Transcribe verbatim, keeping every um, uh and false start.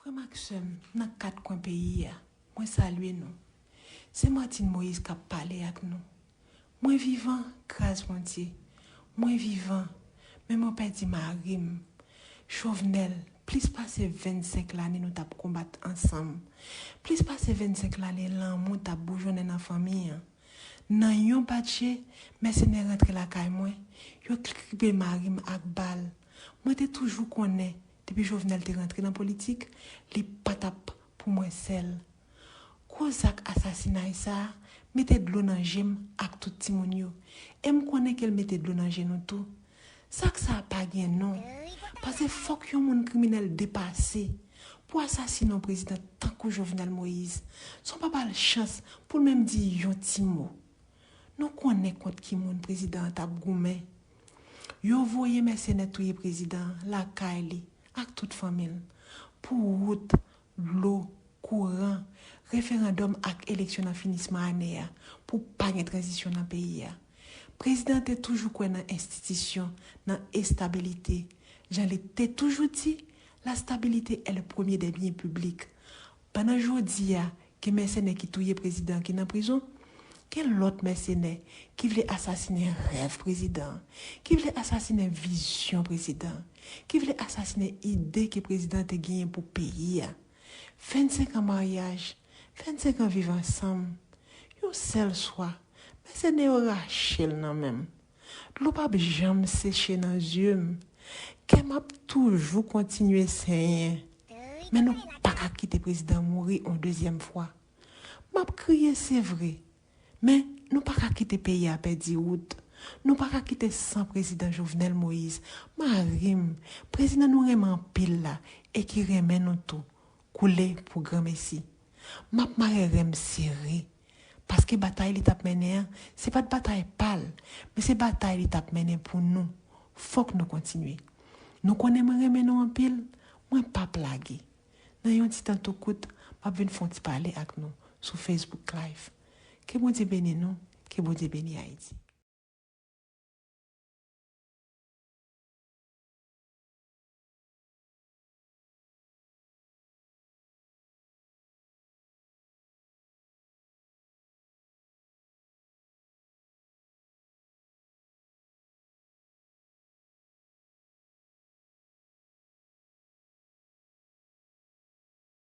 Frè m ak sè m nan kat kwen peyi a, mwen salye nou. Se Martine Moïse k ap pale ak nou. Mwen vivan, gras Bondye. Mwen vivan, men mwen pèdi mari m. Jovenel, plis pase vennsenk lane nou t ap konbat ansanm. Plis pase vennsenk lane lanmou t ap boujonnen nan fanmi an. Nan yon batje, mèsenè rantre lakay mwen, yo kripe mari m ak bal. Mwen te toujou konnen, depi Jovenel te rantre nan politik, li pa t ap pou mwen sèl. Gwo zak asasinay sa a mete dlo nan je m ak tout timoun yo. E m konnen ke l mete dlo nan je nou tou. Zak sa a pa gen non. Paske fòk yon moun kriminèl depase pou asasine yon prezidan tankou Jovenel Moïse, san w pa ba l chans pou l menm di yon ti mo. Nou konnen kont ki moun prezidan an t ap goumen. Yo voye mèsenè touye prezidan an lakay li ak tout fanmi l pou wout, dlo, kouran, referandòm ak eleksyon nan finisman ane a pou pa gen tranzisyon nan peyi a. Prezidan an te toujou kwè nan enstitisyon, nan estabilite. Jan li te toujou di, la stabilité est le premier des biens publics. Pandan jodi a, gen mèsenè ki touye prezidan ki nan prizon, gen lòt mèsenè ki vle asasinen rèv prezidan, ki vle asasinen vizyon prezidan, ki vle asasinen ide ke prezidan te genyen pou peyi a. Vennsenk an maryaj, vennsenk an viv ansanm, yon sèl swa, mèsenè yo rache l nan men m. Dlo p ap janm seche nan zye m. Kè m ap toujou kontinye senyen. Men nou pa ka kite prezidan mouri yon dezyèm fwa. M ap kriye, se vre. Men nou pa ka kite peyi a pèdi wout. Nou pa ka kite san prezidan Jovenel Moïse, mari m, prezidan nou renmen anpil la e ki renmen nou tou, koule pou granmesi. M ap mare ren m sere. Paske batay li t ap mennen an, se pa t batay pa l, men se batay li t ap mennen pou nou. Fòk nou kontinye. Nou konnen mwen renmen nou anpil, mwen p ap lage. Nan yon ti tan tou kout, m ap vin fè yon ti pale ak nou sou Facebook Live. Ke Bondye beni nou, ke Bondye beni Ayiti.